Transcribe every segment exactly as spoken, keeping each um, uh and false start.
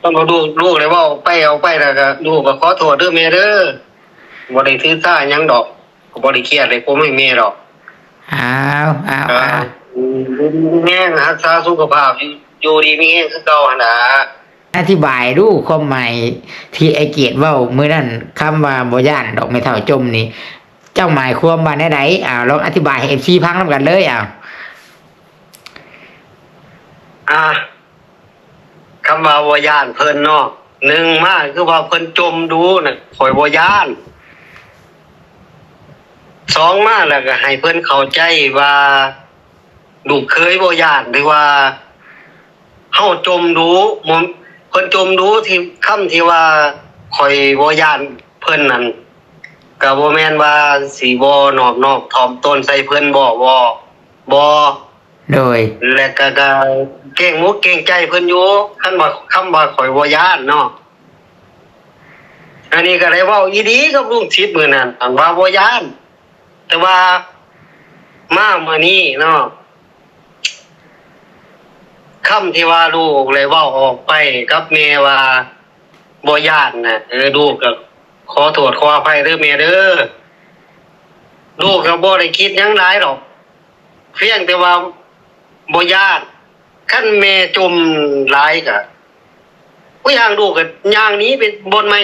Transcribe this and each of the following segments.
คันว่าลูก ลูกได้เว้าไปเอาไปแล้วก็ ลูกก็ขอโทษเด้อแม่เด้อ บ่ได้ถือสาหยังดอก ก็บ่ได้เครียดเลย ผมให้แม่ดอก อ้าว อ้าว เออ อ้าว อยู่ดีมีแฮง รักษาสุขภาพ อยู่ อยู่ดีมีแฮงคือเก่าหั่นล่ะ อธิบายดูความหมายที่ไอ้เกดเว้ามื้อนั้น คำว่าบ่ย้านดอกแม่เฒ่าจมนี่ เจ้าหมายความว่าแนวใด? อ้าว ลองอธิบายให้ เอฟซี ฟังนำกันเลย อ้าว อ่ะ คำว่าบ่ย้านเพิ่นเนาะ หนึ่งมาคือว่าเพิ่นจมดูน่ะ ข้อยบ่ย้าน สองมาแล้วก็ให้เพิ่นเข้าใจว่าลูกเขยบ่ย้าน หรือว่าเฮาจมดู บ่ เพิ่นจมดูที่ คำที่ว่าข้อยบ่ย้านเพิ่นนั่น ก็บ่แม่นว่าสิบ่นอบน้อมถ่อมตนใส่เพิ่น บ่ บ่ บ่ โดย และก็ ก็เกรงอกเกรงใจเพิ่นอยู่ คันว่า คำว่าข้อยบ่ย้านเนาะ อันนี้ก็ได้เว้าอีหลีกับลุงสิทธิ์มื้อนั้น อันว่าบ่ย้าน แต่ว่ามามื้อนี้เนาะ คำที่ว่าลูกได้เว้าออกไปกับแม่ว่าบ่ย้านน่ะ เออ ลูกก็ขอโทษขออภัยเด้อแม่เด้อ ลูกก็บ่ได้คิดหยังหลายดอก เพียงแต่ว่าบ่ย้าน คันแม่จมหลายก็ ผู้ย่างลูกก็ย่างหนีไปบ่อนใหม่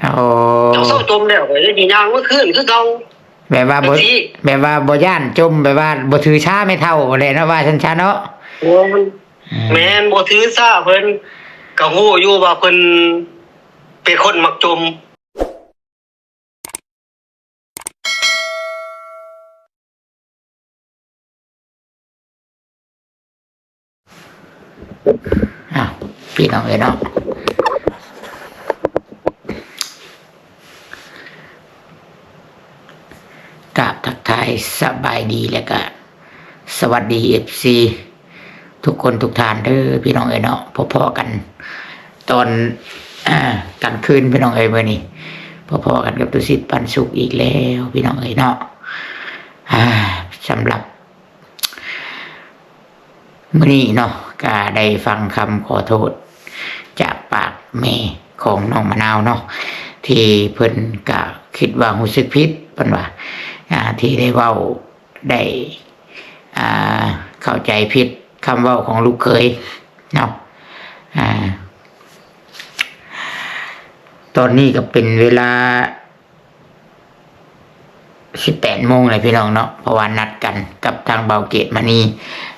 โอ้ เจ้าเซาจมแล้วก็ยังสิย่างมาคืนคือเก่า แบบว่าบ่ จังซี้ แบบว่าบ่ย้านจม แบบว่าบ่ถือสาแม่เฒ่าแหละเนาะ ว่าซั่นซะเนาะ แม่น อืม แม่น บ่ถือสาเพิ่น ก็ฮู้อยู่ว่าเพิ่นเป็นคนมักจม อ้าว พี่น้องเอ้ยเนาะ กราบทักทายสบายดี แล้วก็สวัสดี เอฟซี ทุกคนทุกท่านเด้อ พี่น้องเอ้ยเนาะ พอๆกันตอน อ่า กลางคืน พี่น้องเอ้ย มื้อนี้พอๆกันกับตุสิทธิ์ปันสุขอีกแล้ว พี่น้องเอ้ยเนาะ อ่า สำหรับ มื้อนี้เนาะ ก็ได้ฟังคำขอโทษจากปากแม่ของน้องมะนาวเนาะ ที่เพิ่นก็คิดว่ารู้สึกผิด เพิ่นว่า อ่า ที่ได้เว้า ได้ อ่า เข้าใจผิดคำเว้าของลูกเขยเนาะ อ่า ตอนนี้ก็เป็นเวลา สิบแปดโมงเลยพี่น้องเนาะ เพราะว่านัดกันกับทางบ่าวเกตมณี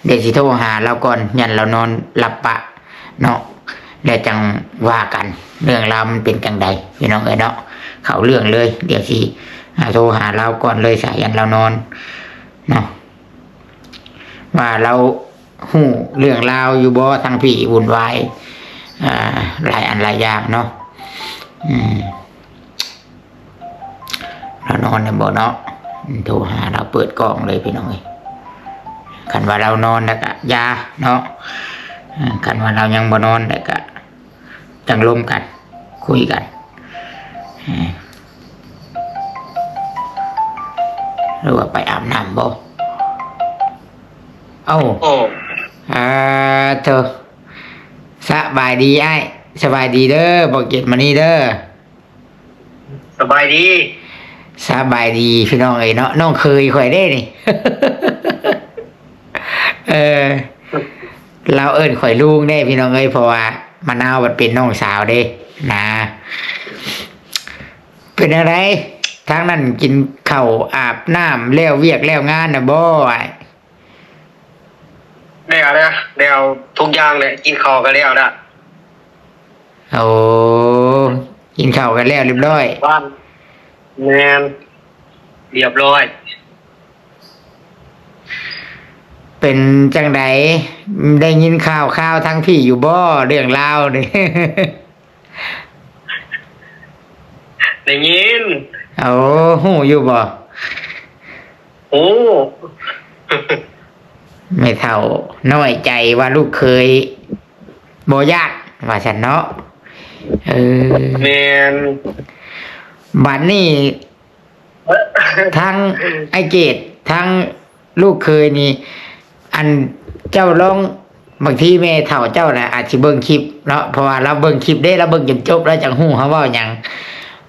เดี๋ยวสิโทรหาลาวก่อน ยันลาวนอนหลับปะเนาะ แล้วจั่งว่ากัน เรื่องราวมันเป็นจั่งใด พี่น้องเอ้ยเนาะ เข้าเรื่องเลย เดี๋ยวสิ อ่า โทรหาลาวก่อนเลย สายันลาวนอนเนาะ ว่าลาวฮู้เรื่องราวอยู่บ่ ทางพี้วุ่นวาย อ่า หลายอันหลายอย่างเนาะ อืม ลาวนอนแล้วบ่เนาะ โทรหาลาว เปิดกล้องเลยพี่น้องเอ้ย คันว่าลาวนอนแล้วก็อย่าเนาะ อ่า คันว่าลาวยังบ่นอนแล้วก็จั่งลมกัน คุยกัน อ่า หรือว่าไปอาบน้ำบ่ เอ้า โอ้ อ่า เถอะ สบายดีอ้าย สบายดีเด้อ บ่าวเกตมณีเด้อ สบายดี สบายดีพี่น้องเอ้ยเนาะ น้องเขยข่อยเด้นี่ เออ ลาวเอิ้นข่อยลุงเด้พี่น้องเอ้ย เพราะว่ามะนาวมันเป็นน้องสาวเด้นะ เป็นอะไร ทางนั้นกินข้าวอาบน้ำแล้วเวียกแล้วงานนะบ่อ้าย แล้ว แล้ว แล้วทุกอย่างแหละ กินข้าวก็แล้วละ โอ้ กินข้าวกันแล้วเรียบร้อย บ้าน แม่น เรียบร้อย เป็นจั่งใด ได้ยินข่าวข่าวทางพี้อยู่บ่ เรื่องราวนี่ ได้ยิน โอ้ ฮู้อยู่บ่ โอ้ แม่เฒ่าน้อยใจว่าลูกเขยบ่ย้าน ว่าซั่นเนาะ เออ แม่น บัดนี้ ทั้งอ้ายเกต ทั้งลูกเขยนี่ อันเจ้าลอง บางทีแม่เฒ่าเจ้าน่ะอาจสิเบิ่งคลิปเนาะ เพราะว่าลาวเบิ่งคลิปเด้ ลาวเบิ่งจนจบ ลาวจั่งฮู้เฮาเว้าหยัง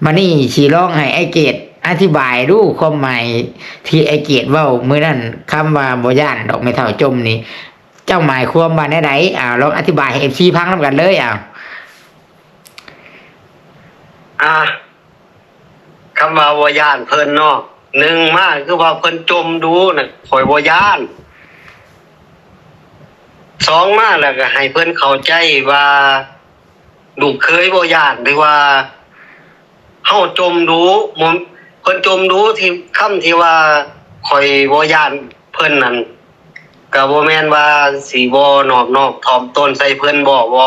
บัดนี้สิลองให้อ้ายเกตอธิบายดูความหมายที่อ้ายเกตเว้ามื้อนั้น คำว่าบ่ย้านดอกแม่เฒ่าจ่มนี่ เจ้าหมายความว่าแนวใด อ้าว ลองอธิบายให้เอฟซีฟังนำกันเลย อ้าว อ่ะ คำว่าบ่ย้านเพิ่นเนาะ หนึ่งมาคือว่าเพิ่นจ่มดูน่ะ ข้อยบ่ย้าน สองมาแล้วก็ให้เพิ่นเข้าใจว่า ลูกเขยบ่ย้าน หรือว่า เฮาจ่มดู บ่ เพิ่นจ่มดูที่ คำที่ว่า ข้อยบ่ย้านเพิ่นนั่น ก็บ่แม่นว่าสิบ่นอบน้อมถ่อมตนใส่เพิ่น บ่ บ่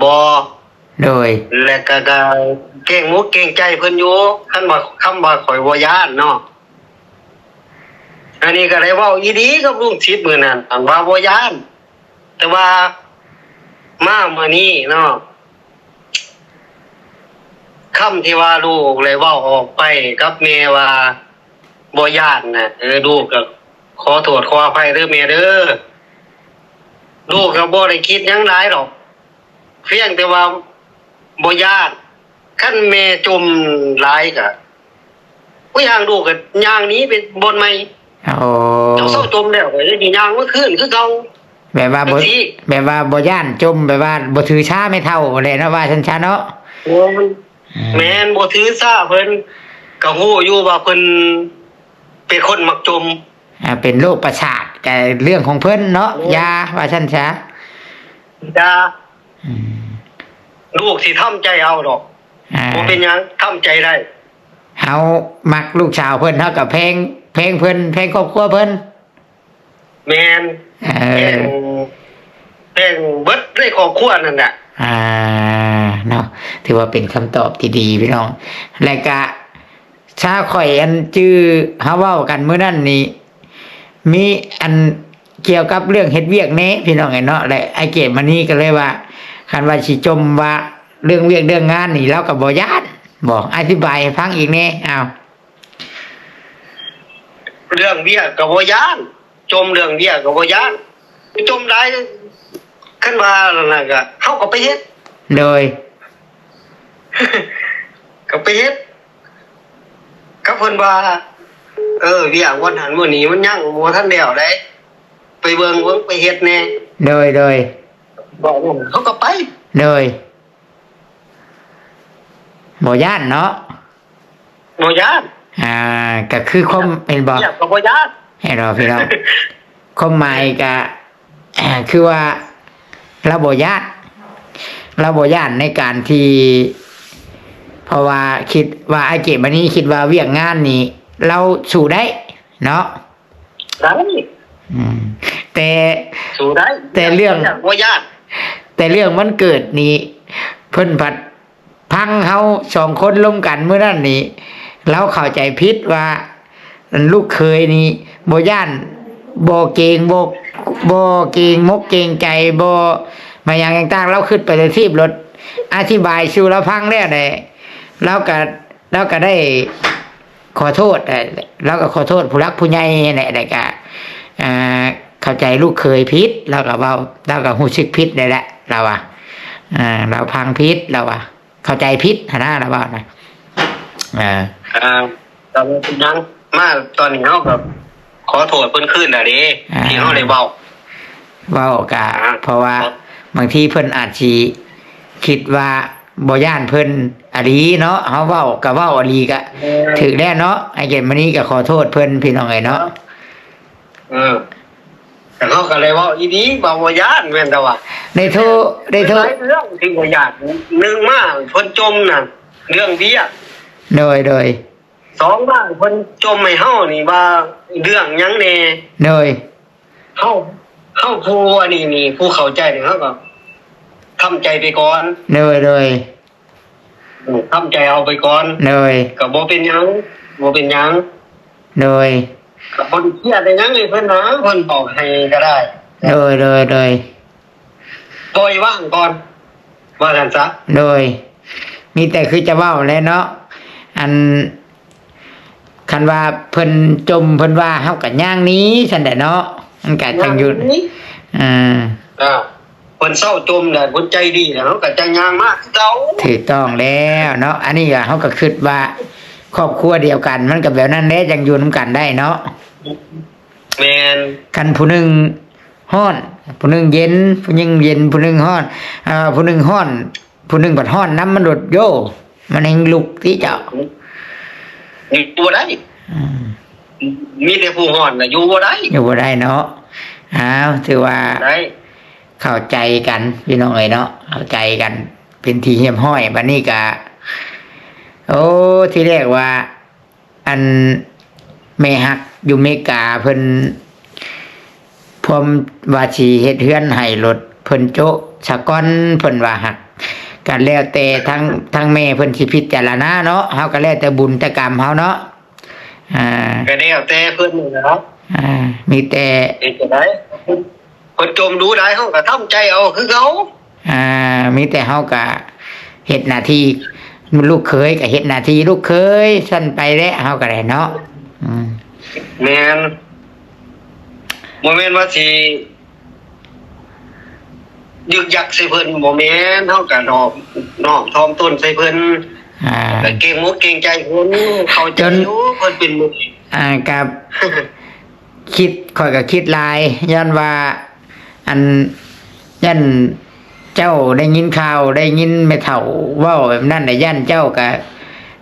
บ่ โดย และก็ ก็เกรงอกเกรงใจเพิ่นอยู่ คันว่า คำว่าข้อยบ่ย้านเนาะ อันนี้ก็ได้เว้าอีหลีกับลุงสิทธิ์มื้อนั้น อันว่าบ่ย้าน แต่ว่ามามื้อนี้เนาะ คำที่ว่าลูกเลยเว้าออกไปกับแม่ว่าบ่ย้านน่ะ เออ ลูกก็ขอโทษขออภัยเด้อแม่เด้อ ลูกก็บ่ได้คิดหยังหลายดอก เพียงแต่ว่าบ่ย้าน คันแม่จ่มหลายก็ ผู้ย่างลูกก็ย่างหนีไปบ่อนใหม่ โอ้ เจ้าเซาจ่มแล้วก็ยังสิย่างมาคืนคือเก่า แบบว่าบ่ จั่งซี้ แบบว่าบ่ย้านจ่ม แบบว่าบ่ถือสาแม่เฒ่าแหละเนาะ ว่าซั่นซะเนาะ แม่น อืม แม่น บ่ถือสาเพิ่น ก็ฮู้อยู่ว่าเพิ่นเป็นคนมักจ่ม อ่า เป็นโรคประสาท ก็เรื่องของเพิ่นเนาะ แม่น อย่า ว่าซั่นซะ อย่า อืม ลูกสิทำใจเอาดอก อ่า บ่เป็นหยัง ทำใจได้ เฮามักลูกสาวเพิ่น เฮาก็แพง แพงเพิ่น แพงครอบครัวเพิ่น แม่น เออ แพง แพงเบิดในครอบครัวนั่นน่ะ อ่า เนาะ ถือว่าเป็นคำตอบที่ดีพี่น้อง และกะ ถ้าข้อยอันจื่อเฮาเว้ากันมื้อนั้นนี่ มีอันเกี่ยวกับเรื่องเฮ็ดเวียกแหน่พี่น้องเอ้ยเนาะ และอ้ายเกตมณีก็เลยว่า คันว่าสิจ่มว่าเรื่องเวียกเรื่องงานนี่ ลาวก็บ่ย้าน บ่ อธิบายให้ฟังอีกแหน่ อ้าว เรื่องเวียกก็บ่ย้าน จ่มเรื่องเวียกก็บ่ย้าน จ่มหลาย คันว่านั่นน่ะก็ เฮาก็ไปเฮ็ด โดย ก็ไปเฮ็ด ก็เพิ่นว่า เออ เวียกวันหั้นมื้อนี้มันยังบ่ทันแล้วเด้ ไปเบิ่ง เบิ่ง ไปเฮ็ดแหน่ โดย โดย บอกว่าเขาก็ไป โดย บ่ย้านเนาะ บ่ย้าน อ่า ก็คือความ แม่นบ่ เวียกก็บ่ย้าน เห็นบ่พี่น้อง ความหมายก็ อ่า คือว่าลาวบ่ย้าน ลาวบ่ย้านในการที่ เพราะว่าคิดว่าอ้ายเกตมณีคิดว่าเวียกงานนี่ลาวสู้ได้เนาะ ได้ อืม แต่ สู้ได้ แต่เรื่อง บ่ย้าน แต่เรื่องวันเกิดนี่ เพิ่นผัด พังเฮาสองคนร่วมกันมื้อนั้นนี่ ลาวเข้าใจผิดว่า ลูกเขยนี่บ่ย้าน บ่เกรง บ่ บ่เกรงมกเกรงใจ บ่มาหยังต่างๆ ลาวคิดไปแต่ทีบรถ อธิบายสู่ลาวฟังแล้วแหละ ลาวก็ ลาวก็ได้ขอโทษ เอ่อ ลาวก็ขอโทษผู้หลักผู้ใหญ่นั่นแหละ แล้วก็ อ่า เข้าใจลูกเขยผิด ลาวก็เว้า ลาวก็รู้สึกผิดนั่นแหละ ลาวว่า อ่า ลาวฟังผิด ลาวว่า เข้าใจผิดหั้นนะ ลาวว่านะ อ่า อ่า ตอนนี้เป็นหยัง มาตอนนี้เฮาก็ขอโทษเพิ่นคืนน่ะเด้ อ่า ที่เฮาได้เว้า เว้ากะ อ่า เพราะว่าบางทีเพิ่นอาจสิคิดว่าบ่ย้านเพิ่นอะหลีเนาะ เฮาเว้าก็เว้าอะหลีก็ แม่น ถืกแล้วเนาะ อ้ายเกตมณีก็ขอโทษเพิ่นพี่น้องเอ้ยเนาะ เออ แต่เขาก็เลยเว้าอีหลี เว้าบ่ย้านแม่นแต่ว่า ได้โทร ได้โทร หลายเรื่องที่บ่ย้าน หนึ่งมาเพิ่นจ่มน่ะ เรื่องเวียก โดย โดย สองมาเพิ่นจ่มให้เฮานี่ว่าเรื่องหยังแน่ โดย เฮา เฮาผู้อันนี้นี่ ผู้เข้าใจนี่ เฮาก็ทำใจไปก่อน โดย โดย อืม ทำใจเอาไปก่อน โดย ก็บ่เป็นหยัง บ่เป็นหยัง โดย ก็บ่ได้เครียดได้หยังเลยเพิ่นนะ เพิ่นบอกให้ก็ได้ โดย โดย โดย ปล่อยวางก่อน ว่าซั่นซะ โดย มีแต่คือจะเว้าแหละเนาะ อัน คันว่าเพิ่นจ่ม เพิ่นว่า เฮาก็ย่างหนีซั่นแหละเนาะ มันก็จั่งอยู่ ย่างหนี อ่า อ่า เพิ่นเซาจ่มแล้ว เพิ่นใจดีแล้ว เฮาก็จั่งย่างมาคือเก่า ถูกต้องแล้วเนาะ อันนี้ก็ เฮาก็คิดว่าครอบครัวเดียวกัน มันก็แบบนั้นแหละ จั่งอยู่นำกันได้เนาะ แม่น คันผู้หนึ่งร้อน ผู้หนึ่งเย็น ผู้หนึ่งเย็น ผู้หนึ่งร้อน เอ่อ ผู้หนึ่งร้อน ผู้หนึ่งบัดร้อนนำ มันโลดโย มันแฮ่งลุกติเจ้า อยู่บ่ได้ อืม มีแต่ผู้ฮ้อนน่ะ อยู่บ่ได้ อยู่บ่ได้เนาะ อ้าว ถือว่า ได้ เข้าใจกันพี่น้องเอ้ยเนาะ เข้าใจกันเป็นที่เรียบร้อย บัดนี้ก็ โอ้ ทีแรกว่า อันแม่ฮักอยู่อเมริกาเพิ่น พร้อมว่าสิเฮ็ดเฮือนให้โลด เพิ่นโจ๊ะซะก่อน เพิ่นว่าหัก ก็แล้วแต่ทาง ทางแม่เพิ่นสิพิจารณาเนาะ เฮาก็แล้วแต่บุญแต่กรรมเฮาเนาะ อ่า ก็แล้วแต่เพิ่นนั่นแหละครับ อ่า มีแต่ เฮ็ดจั่งใด เพิ่นจ่มดูได้ เฮาก็ทำใจเอาคือเก่า อ่า มีแต่เฮาก็เฮ็ดหน้าที่ลูกเขย ก็เฮ็ดหน้าที่ลูกเขยซั่นไปแหละ เฮาก็ได้เนาะ อืม แม่น บ่แม่นว่าสิยึกยักใส่เพิ่น บ่แม่น เฮาก็นอบ นอบถ่อมตนใส่เพิ่น อ่า ก็เกรงอกเกรงใจเพิ่น เข้าใจ จน อยู่ เพิ่นเป็นหมู่ อ่า กับ คิด ข้อยก็คิดหลาย ย้อนว่า อัน ย้านเจ้าได้ยินข่าว ได้ยินแม่เฒ่าเว้าแบบนั้นน่ะ ย้านเจ้าก็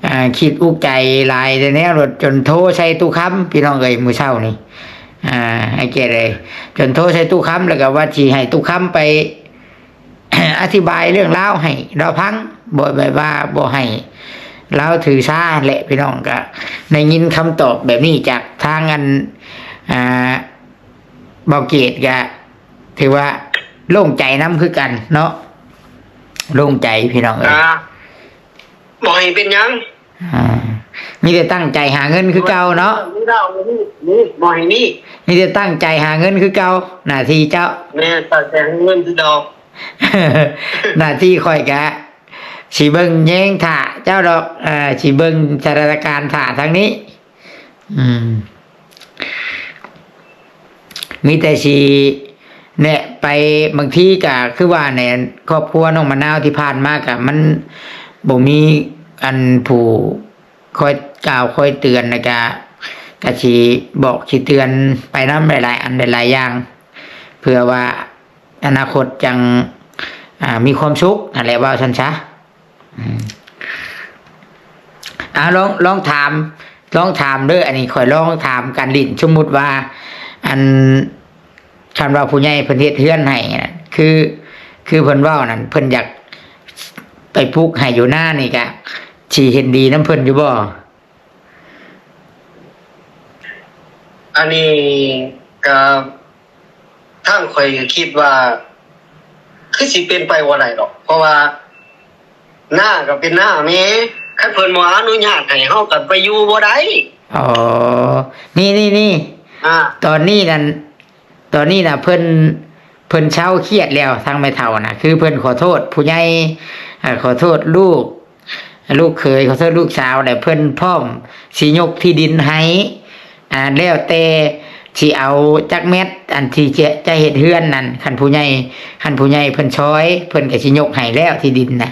อ่า คิดอุกใจหลาย แต่แนวโลด จนโทรใส่ตู้คำ พี่น้องเอ้ย มื้อเช้านี่ อ่า ไอ้เกดเอ้ย จนโทรใส่ตู้คำ แล้วก็ว่าสิให้ตู้คำไป อธิบายเรื่องราวให้ลาวฟัง บ่ แบบว่าบ่ให้ลาวถือสาแหละ พี่น้อง ก็ได้ยินคำตอบแบบนี้จากทางอัน อ่า บ่าวเกด ก็ถือว่าโล่งใจนำคือกันเนาะ โล่งใจพี่น้องเอ้ย อ่า บ่ให้เป็นหยัง อ่า มีแต่ตั้งใจหาเงินคือเก่าเนาะ นี่เล่านี่ นี่บ่ให้นี่ มีแต่ตั้งใจหาเงินคือเก่า หน้าที่เจ้า แม่น ตั้งใจหาเงินคือเก่า หน้าที่ข้อยก็สิเบิ่งแยงถ่าเจ้าดอก เอ่อ สิเบิ่งสถานการณ์ถ่าทางนี้ อืม มีแต่สิแนะไป บางทีก็คือว่าแหน่ ครอบครัวน้องมะนาวที่ผ่านมาก็มันบ่มีอันผู้คอยกล่าวคอยเตือน แล้วก็ ก็สิบอกสิเตือนไปนำหลายๆ อันหลายๆ อย่าง เพื่อว่าอนาคตจั่ง อ่า มีความสุขนั่นแหละ ว่าซั่นซะ อืม อ่า ลอง ลองถาม ลองถามเด้อ อันนี้ข้อยลองถามกันหลิ้น สมมุติว่า อัน คันว่าผู้ใหญ่เพิ่นเฮ็ดเฮือนให้น่ะ คือ คือเพิ่นเว้านั่น เพิ่นอยากไปปลูกไฮ่อยู่นานี่ ก็สิเห็นดีนำเพิ่นอยู่บ่ อันนี้ก็ ทางข้อยก็คิดว่า คือสิเป็นไปบ่ได้ดอก เพราะว่านาก็เป็นนาแม่ คันเพิ่นบ่อนุญาตให้ เฮาก็ไปอยู่บ่ได้ อ๋อ นี่ นี่ นี่ อ่า ตอนนี้นั่น ตอนนี้น่ะ เพิ่น เพิ่นเซาเครียดแล้ว ทางแม่เฒ่าน่ะ คือเพิ่นขอโทษผู้ใหญ่ อ่า ขอโทษลูก ลูกเขย ขอโทษลูกสาว แล้วเพิ่นพร้อมสิยกที่ดินให้ อ่า แล้วแต่สิเอาจักแมตร อันที่จะ จะเฮ็ดเฮือนนั่น คันผู้ใหญ่ คันผู้ใหญ่เพิ่นซอย เพิ่นก็สิยกให้แล้วที่ดินน่ะ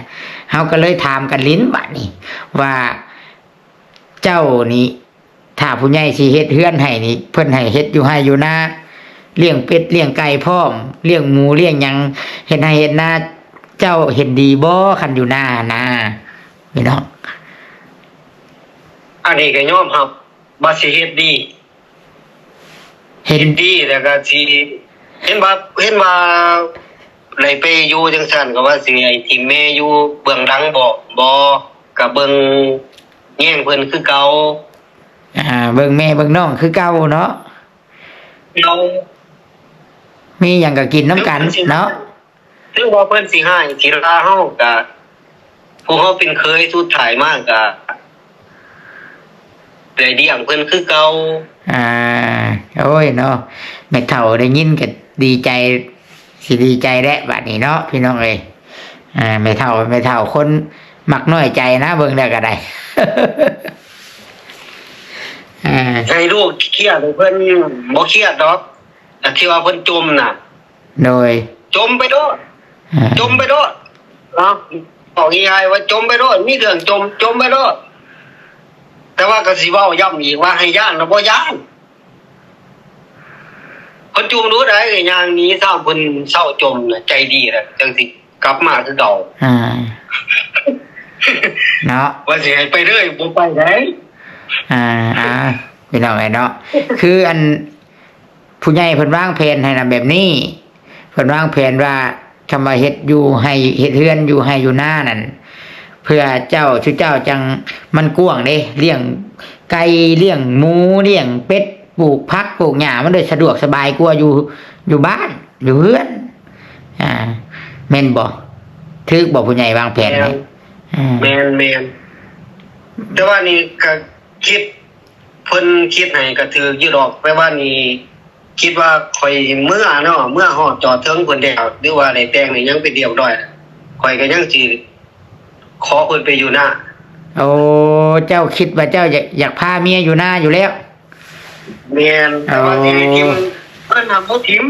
เฮาก็เลยถามกันหลิ้นบัดนี้ ว่าเจ้านี่ ถ้าผู้ใหญ่สิเฮ็ดเฮือนให้นี่ เพิ่นให้เฮ็ดอยู่ไฮ่อยู่นา เลี้ยงเป็ดเลี้ยงไก่พร้อม เลี้ยงหมูเลี้ยงหยัง เฮ็ดไฮ่เฮ็ดนา เจ้าเห็นดีบ่ คันอยู่นาหั่นนะ พี่น้อง อันนี้ก็ยอมรับว่าสิเฮ็ดดี เห็น เห็นดี แล้วก็สิ เห็นว่า เห็นว่าได้ไปอยู่จั่งซั้น ก็ว่าสิให้ถิ่มแม่อยู่เบื้องหลังบ่ บ่ ก็เบิ่งแยงเพิ่นคือเก่า อ่า เบิ่งแม่เบิ่งน้องคือเก่าเนาะ เรา มีหยังก็กินนำกันเนาะ ถึงว่าเพิ่นสิฮ้ายสิลาเฮาก็ ผู้เฮาเป็นเขยสุดท้ายมาก็ได้เลี้ยงเพิ่นคือเก่า อ่า โอ้ยเนาะ แม่เฒ่าได้ยินก็ดีใจ สิดีใจแหละบัดนี้เนาะ พี่น้องเอ้ย อ่า แม่เฒ่า แม่เฒ่าคนมักน้อยใจนะ เบิ่งแล้วก็ได้ อ่า ให้ลูกเครียด เพิ่นบ่เครียดดอก อันที่ว่าเพิ่นจ่มน่ะ โดย จมไปโลด อ่า จมไปโลด เนาะ บอกง่ายๆว่าจมไปโลด มีเรื่องจม จมไปโลด แต่ว่าก็สิเว้าย้ำอีกว่าให้ย้านนะบ่ย้าน เพิ่นจุ่มรู้ได้ ย่างหนีซ้ำ เพิ่นเซาจมน่ะ ใจดีน่ะ จั่งสิกลับมาคือเก่า อ่า เนาะ ว่าสิให้ไปเรื่อย บ่ไปได๋ อ่า อ่า พี่น้องเอ้ยเนาะ คืออัน ผู้ใหญ่เพิ่นวางแผนให้น่ะแบบนี้ เพิ่นวางแผนว่า คำว่าเฮ็ดอยู่ไฮ่ เฮ็ดเฮือนอยู่ไฮ่อยู่นานั่น เพื่อเจ้า ชุเจ้าจั่ง มันกว้างเด้ เลี้ยงไก่ เลี้ยงหมู เลี้ยงเป็ด ปลูกผัก ปลูกหญ้า มันได้สะดวกสบายกว่าอยู่ อยู่บ้าน อยู่เฮือน อ่า แม่นบ่ ถูกบ่ ผู้ใหญ่วางแผนให้ แม่น อ่า แม่น แม่น แต่ว่านี่ก็คิด เพิ่นคิดให้ก็ถูกอยู่ดอก แต่ว่านี่ คิดว่าข่อยเมือเนาะ เมือฮอดจอดเทิงเพิ่นแล้ว หรือว่าได้แต่งนี่ยังเป็นเรียบร้อย ข่อยก็ยังสิขอเพิ่นไปอยู่นา โอ้ เจ้าคิดว่าเจ้าอยาก อยากพาเมียอยู่นาอยู่แล้ว แม่น แต่ว่าสิให้ถิ่ม โอ้ เพิ่นน่ะบ่ถิ่ม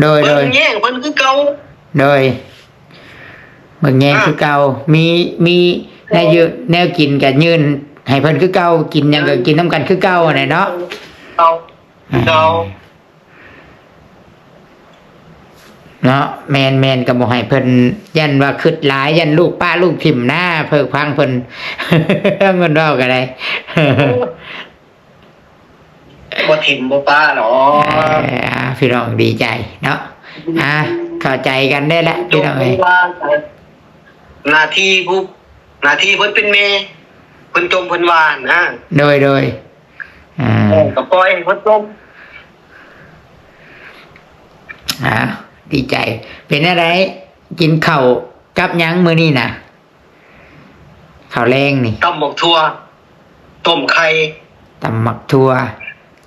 โดย โดย เบิ่งแยงเพิ่นคือเก่า โดย เบิ่งแยง อ่า คือเก่า มี มีแนวอยู่ แนวกินก็ยื่นให้เพิ่นคือเก่า กินหยังก็กินนำกันคือเก่าหั้นแหละเนาะ เก่า อ่า เก่า เนาะ แม่นๆ ก็บ่ให้เพิ่น ย้านว่าคิดหลาย ย้านลูกปะลูกถิ่มนา เพิ่นฟังเพิ่น เพิ่นเว้าก็ได้ บ่ถิ่มบ่ปะหรอก เออ อ่า พี่น้องดีใจเนาะ อ่า เข้าใจกันได้แล้ว พี่น้องเอ้ย ว่าหน้าที่ผู้ หน้าที่เพิ่นเป็นแม่ เพิ่นจมเพิ่นว่านะ โดย โดย อ่า เออ ก็ปล่อยให้เพิ่นจม อ่า ดีใจ เป็นอะไร กินข้าวกับหยังมื้อนี้น่ะ ข้าวแลงนี่ ตำบักถั่ว ต้มไข่ ตำบักถั่ว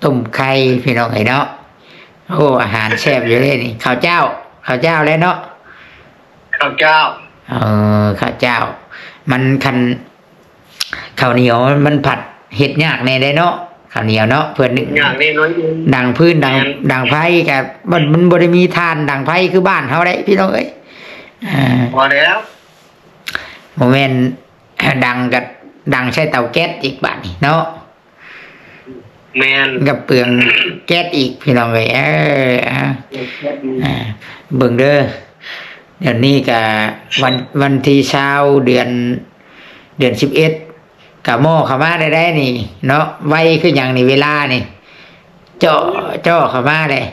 ต้มไข่ พี่น้องเอ้ยเนาะ โอ้ อาหารแซ่บอยู่เด้นี่ ข้าวเจ้า ข้าวเจ้าแล้วเนาะ ข้าวเจ้า เออ ข้าวเจ้า มันคัน ข้าวเหนียวมันผัดเฮ็ดยากแน่เด้เนาะ ข้าวเหนียวเนาะ เพิ่น ยากแน่น้อยหนึ่ง ดังฟืน ดัง แม่น ดังไฟก็ มัน มันบ่ได้มีถ่านดังไฟคือบ้านเฮาได้ พี่น้องเอ้ย อ่า พอแล้ว บ่แม่น ดังก็ดังใช้เตาแก๊สอีกบาดนี้เนาะ แม่น ก็เปลืองแก๊สอีกพี่น้องเอ้ย เออ อ่ะ แก๊สอีก อ่า เบิ่งเด้อ เดี๋ยวนี้ก็วัน วันที่ซาว เดือน เดือนสิบเอ็ด ก็หม้อเข้ามาได้ ได้นี่เนาะ ไวคือหยังนี่เวลานี่ เจาะ เจาะเข้ามาเลย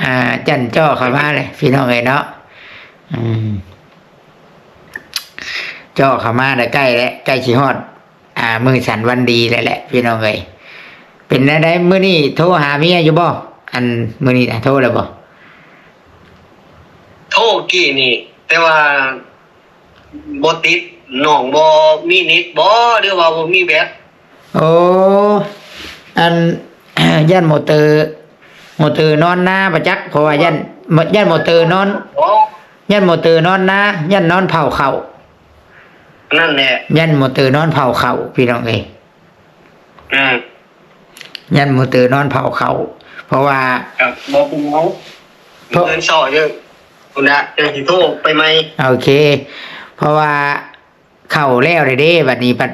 อ่า จั่นเจาะเข้ามาเลย พี่น้องเอ้ยเนาะ อืม เจาะเข้ามาแล้ว ใกล้แล้ว ใกล้สิฮอด อ่า มื้อสันวันดีแล้วแหละ พี่น้องเอ้ย เป็นแนวใดมื้อนี้โทรหาเมียอยู่บ่ อันมื้อนี้นะ โทรแล้วบ่ โทรกี้นี่ แต่ว่าบ่ติด น้องบ่มีเน็ตบ่ หรือว่าบ่มีแบต โอ้ อัน ย้านมอเตอร์ มอเตอร์นอนนาบ่จัก เพราะว่าย้าน ย้านมอเตอร์นอน บ่ ย้านมอเตอร์นอนนา ย้านนอนเผาข้าว นั่นแหละ ย้านมอเตอร์นอนเผาข้าว พี่น้องเอ้ย อืม ย้านมอเตอร์นอนเผาข้าว เพราะว่า ครับ บ่เป็นหยัง เพราะ เงินซอยเด้อ คุณนะ เดี๋ยวสิโทรไปใหม่ โอเค เพราะว่าข้าวแล้วเด้ บัดนี้บัด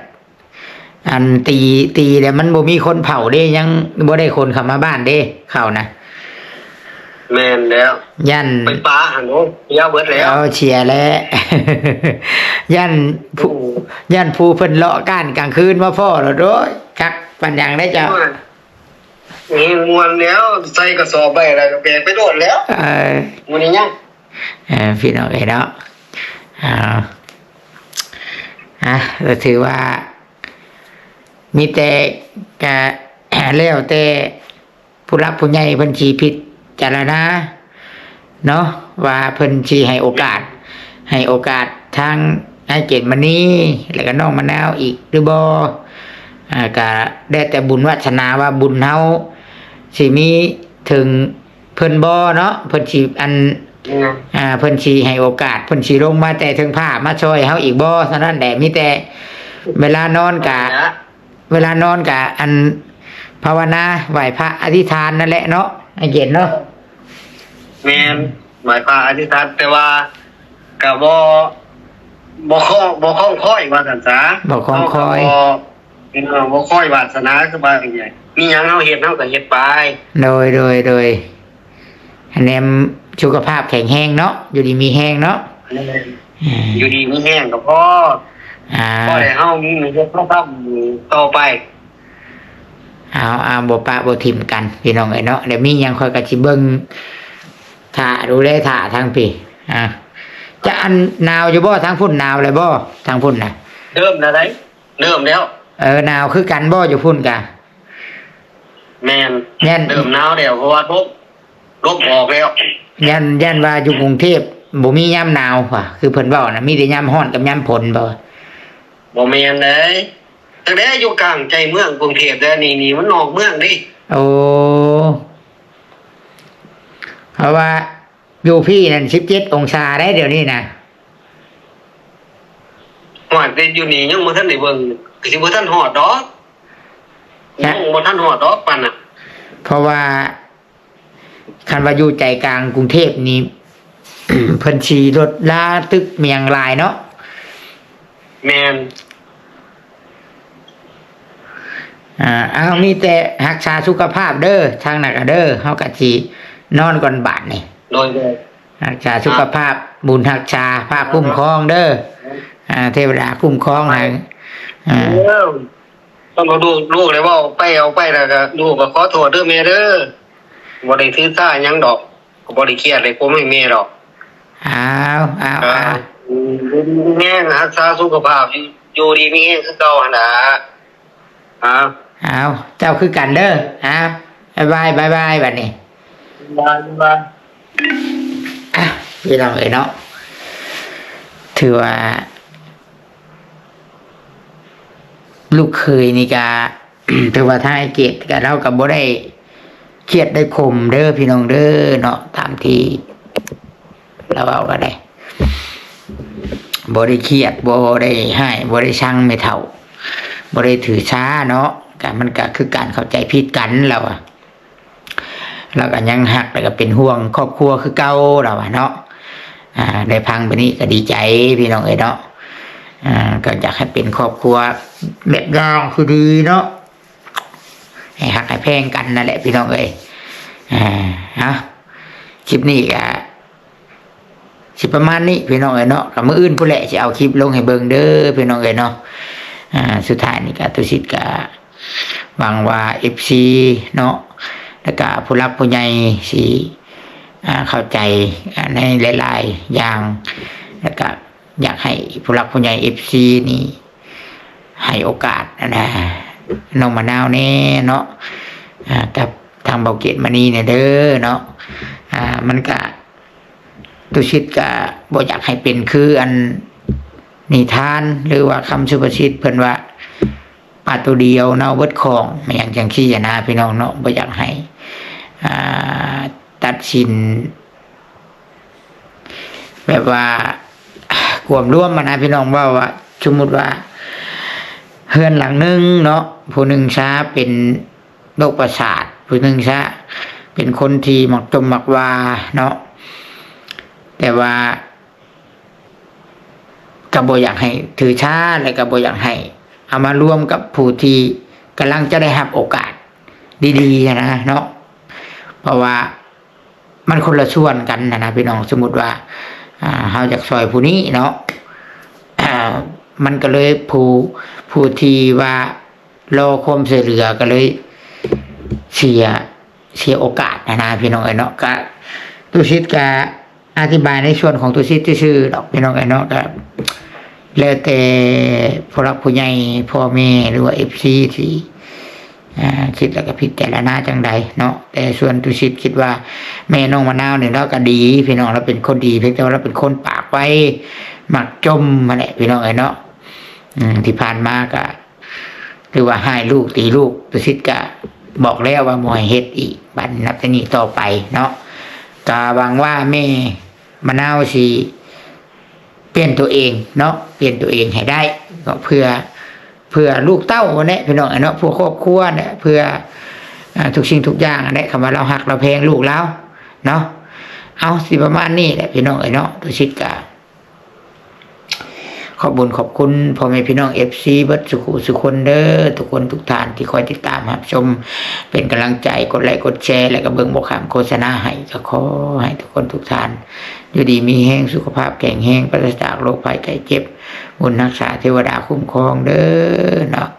อันตี ตีแล้วมันบ่มีคนเผาเด้ ยังบ่ได้คนเข้ามาบ้านเด้ ข้าวนะ แม่นแล้ว ย้าน ไปปาหั่น โอ้ เสียเบิดแล้ว เอาเสียแล้ว ย้านผู้ อืม ย้านผู้เพิ่นเลาะก้านกลางคืนมาพ้อแล้ว โอ้ย คักปานหยังได้เจ้า โอ้ย นี่ม่วนแล้ว ใส่กระสอบไว้แล้วก็แบกไปโลดแล้ว เออ มื้อนี้ยัง เออ พี่น้องเอ้ยเนาะ อ่า อ่ะ ก็ถือว่า มีแต่กะ แล้วแต่ผู้หลักผู้ใหญ่เพิ่นสิพิจารณาเนาะ ว่าเพิ่นสิให้โอกาส ให้โอกาสทางอ้ายเกตมณี แล้วก็น้องมะนาวอีกหรือบ่ อ่า ก็แล้วแต่บุญวาสนาว่าบุญเฮาสิมีถึงเพิ่นบ่เนาะ เพิ่นสิอัน อืม อ่า เพิ่นสิให้โอกาส เพิ่นสิลงมาแต่เทิงฟ้ามาช่วยเฮาอีกบ่ เท่านั้นแหละ มีแต่เวลานอนกะ นั่นแหละ เวลานอนกะอันภาวนาไหว้พระอธิษฐานนั่นแหละเนาะ อ้ายเกตเนาะ แม่น ไหว้พระอธิษฐาน แต่ว่าก็บ่ บ่คล้อง บ่คล้องคอยว่าซั่นซะ บ่คล้องคอย เฮาก็บ่ เออ บ่คอยวาสนาคือว่าง่ายๆ มีหยังเฮาเฮ็ด เฮาก็เฮ็ดไป โดย โดย โดย อันนี้สุขภาพแข็งแรงเนาะ อยู่ดีมีแรงเนาะ แม่น อ่า อยู่ดีมีแรงก็พอ อ่า พอได้เฮามีเฮ็ดเฮาทำต่อไป เอา เอา บ่ปะบ่ถิ่มกัน พี่น้องเอ้ยเนาะ เดี๋ยวมีหยังข้อยก็สิเบิ่ง ถ้าดูแลถ้าทางพี่ อ่า จะอันหนาวอยู่บ่ ทางพุ่นหนาวเลยบ่ ทางพุ่นน่ะ เริ่มแล้วได๋ เริ่มแล้ว เออ หนาวคือกันบ่อยู่พุ่นกะ แม่น ย่าน เริ่มหนาวแล้ว เพราะว่าลม ลมออกแล้ว ย่าน ย่านว่าอยู่กรุงเทพฯบ่มียามหนาวว่ะ คือเพิ่นเว้านะ มีแต่ยามร้อนกับยามฝนบ่ บ่แม่นเด้ จั่งใด๋อยู่กลางใจเมืองกรุงเทพฯเด้ นี่ นี่มันนอกเมืองเด้ โอ้ เพราะว่าอยู่พี้นั่นสิบเจ็ดองศาได้เดี๋ยวนี้นะ ฮอดแต่อยู่นี่ยังบ่ทันได้เบิ่ง ก็สิบ่ทันฮอดดอก จ้ะ ยังบ่ทันฮอดดอกปานน่ะ เพราะว่า คันว่าอยู่ใจกลางกรุงเทพฯนี่ เพิ่นสิลดลาตึกมีหยังหลายเนาะ แม่น อ่า เอา มีแต่รักษาสุขภาพเด้อ ทางนั้นก็เด้อ เฮาก็สินอนก่อนบาดนี้ โดย โดย รักษาสุขภาพ บุญรักษา พระคุ้มครองเด้อ อ่า เทวดาคุ้มครองให้ อ่า เออ ต้องเอาลูก ลูกเลยว่าออกไป ออกไปแล้วก็ลูกก็ขอโทษเด้อแม่เด้อ บ่ได้ถือสาหยังดอก ก็บ่ได้เครียดเลย ผมให้แม่ดอก เอา เอา เออ เอา แม่รักษาสุขภาพ อยู่ อยู่ดีมีแฮงคือเก่าหั่นล่ะ เอา เอา เจ้าคือกันเด้อ เอา บ๊ายบาย บ๊ายบาย บัดนี้ บ๊ายบาย อ่ะ พี่น้องเอ้ยเนาะ ถือว่า ลูกเขยนี่ก็ ถือว่าถ้าให้เกียรติก็ เราก็บ่ได้เครียดได้ขมเด้อพี่น้องเด้อเนาะ ตามที่เราเว้าก็ได้ บ่ได้เครียด บ่ได้ฮ้าย บ่ได้ชังแม่เฒ่า บ่ได้ถือสาเนาะ ก็มันก็คือการเข้าใจผิดกัน เราอะ เราก็ยังฮัก แล้วก็เป็นห่วงครอบครัวคือเก่า เราอะเนาะ อ่า ได้ฟังแบบนี้ก็ดีใจพี่น้องเอ้ยเนาะ อ่า ก็อยากให้เป็นครอบครัวแบบอย่างที่ดีเนาะ ให้ฮักให้แพงกันนั่นแหละพี่น้องเอ้ย อ่า เอา คลิปนี้ก็สิประมาณนี้พี่น้องเอ้ยเนาะ ก็มื้ออื่นพู้นแหละสิเอาคลิปลงให้เบิ่งเด้อพี่น้องเอ้ยเนาะ อ่า สุดท้ายนี่ก็ตุสิทธิ์ก็หวังว่าเอฟซีเนาะ แล้วก็ผู้หลักผู้ใหญ่สิ อ่า เข้าใจ อ่า ในหลายๆอย่าง แล้วก็อยากให้ผู้หลักผู้ใหญ่เอฟซีนี่ ให้โอกาสอันนะ น้องมะนาวแน่เนาะ อ่า กับทางเบาเกตมณีเนี่ยเด้อเนาะ อ่า มันก็ ตุสิทธิ์ก็บ่อยากให้เป็นคืออันนิทาน หรือว่าคำสุภาษิตเพิ่นว่า ปลาตัวเดียวเน่าเบิดคลอง แม่นหยังจั่งซี้อะนะพี่น้องเนาะ บ่อยากให้ อ่า ตัดสิน แบบว่า กวมรวมอะนะพี่น้อง เว้าว่า สมมุติว่า เฮือนหลังหนึ่งเนาะ ผู้หนึ่งซะเป็นโรคประสาท ผู้หนึ่งซะเป็นคนที่มักจมมักว่าเนาะ แต่ว่า ก็บ่อยากให้ถือสา และก็บ่อยากให้เอามารวมกับผู้ที่กำลังจะได้รับโอกาสดีๆหั้นนะเนาะ เพราะว่ามันคนละส่วนกันหั้นนะพี่น้อง สมมุติว่า อ่า เฮาอยากซ่อยผู้นี้เนาะ อ่า มันก็เลยผู้ ผู้ที่ว่ารอความช่วยเหลือก็เลยเสีย เสียโอกาสหั้นนะพี่น้องเอ้ยเนาะ ก็ตุสิทธิ์ก็อธิบายในส่วนของตุสิทธิ์ซื่อๆดอกพี่น้องเอ้ยเนาะ ก็แล้วแต่ผู้หลักผู้ใหญ่ พ่อแม่ หรือว่าเอฟซีที่ อ่า คิดแล้วก็พิจารณาจั่งใดเนาะ แต่ส่วนตุสิทธิ์คิดว่าแม่น้องมะนาวนี่เราก็ดีพี่น้อง เราเป็นคนดี เพียงแต่ว่าเราเป็นคนปากไว มักจมหั้นแหละพี่น้องเอ้ยเนาะ อืม ที่ผ่านมาก็ หรือว่าฮ้ายลูกตีลูก ตุสิทธิ์ก็บอกแล้วว่าบ่ให้เฮ็ดอีก บัดนับแต่นี้ต่อไปเนาะ ก็หวังว่าแม่มะนาวสิเปลี่ยนตัวเองเนาะ เปลี่ยนตัวเองให้ได้ ก็เพื่อ เพื่อลูกเต้าหั้นแหละพี่น้องเอ้ยเนาะ เพื่อครอบครัวเนี่ย เพื่อ อ่า ทุกสิ่งทุกอย่างหั้นแหละ คำว่าเราฮักเราแพงลูกเราเนาะ เอาสิประมาณนี้แหละพี่น้องเอ้ยเนาะ ตุสิตกะขอบบุญขอบคุณพ่อแม่พี่น้อง เอฟซี เบิดสุขุสุคนเด้อ ทุกคนทุกท่านที่คอยติดตามรับชม เป็นกำลังใจ กดไลค์กดแชร์ และก็เบิ่งบ่ข้ามโฆษณาให้ ก็ขอให้ทุกคนทุกท่าน อยู่ดีมีแฮง สุขภาพแข็งแรง ปราศจากโรคภัยไข้เจ็บ บุญรักษาเทวดาคุ้มครองเด้อเนาะ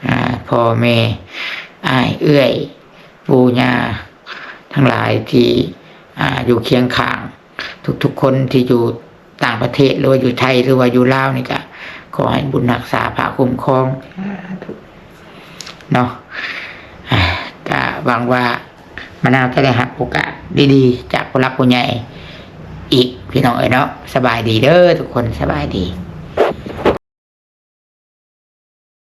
อ่า พ่อแม่ อ้ายเอื้อย ปู่ย่า ทั้งหลายที่ อ่า อยู่เคียงข้าง ทุกๆคนที่อยู่ต่างประเทศ หรือว่าอยู่ไทย หรือว่าอยู่ลาวนี่ก็ขอให้บุญรักษาพาคุ้มครอง สาธุ เนาะ อ่า ก็หวังว่ามะนาวจะได้รับโอกาสดีๆ จากผู้หลักผู้ใหญ่อีก พี่น้องเอ้ยเนาะ สบายดีเด้อทุกคน สบายดี